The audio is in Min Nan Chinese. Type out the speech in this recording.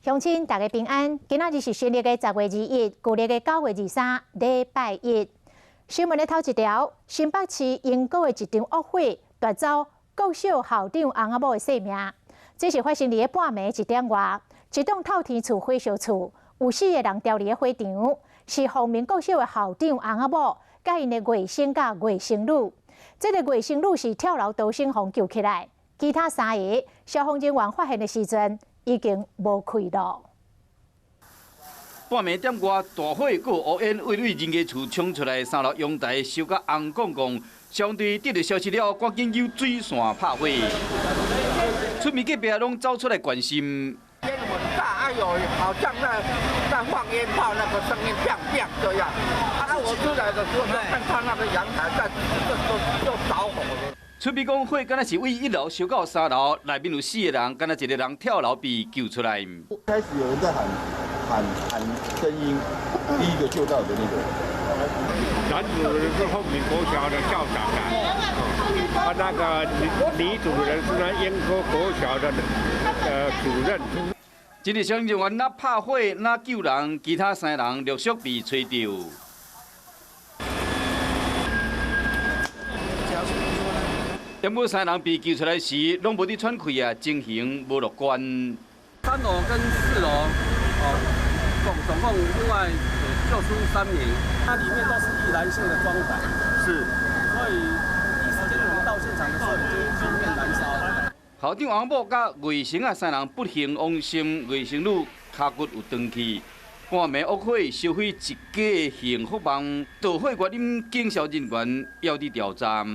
鄉親大家平安，今仔日是新曆的10月21，舊曆的9月23，禮拜一。新聞的頭一條，新北市鶯歌的一場惡火奪走國小校長翁仔某的性命。這是發生佇咧半暝一點外，一棟透天厝火燒厝，有四个人牢佇咧火場，是鳳鳴國小的校長翁仔某，佮𪜶的外甥佮外甥女。這个外甥女是跳樓逃生予救起來，其他三个消防人員發現的時陣已經無氣囉。半暝點外，大火閣烏煙，對人家厝衝出來，三樓陽台燒甲紅摃摃。消防隊得到消息了後，趕緊用水線拍火。村民隔壁攏走出來關心。煙很大，哎呦，好像在放煙炮，那個聲音砰砰這樣。啊，我出來的時候，看他那個陽台在就著火了。村民講，火敢若是對一樓燒到三樓，內面有四個人，敢若一個人跳樓被救出來。開始有人在喊喊喊聲音，第一個救到的那個。男主人是鳳鳴國小的校長啊，那個女主人是那鶯歌國小的主任。這個消防人員若拍火，若救人，其他三人陸續被揣著。毋過三人被救出來時，攏無佇喘氣啊，情形無樂觀。三樓跟四樓，哦，總共另外救出3名，它裡面都是易燃性的裝潢，是，所以第一時間我們到現場的時候已經全面燃燒。校長翁某佮外甥仔三人不幸往生，外甥女跤骨有斷去。半暝惡火燒毀一家的幸福夢，導火原因，警消人員猶佇調查。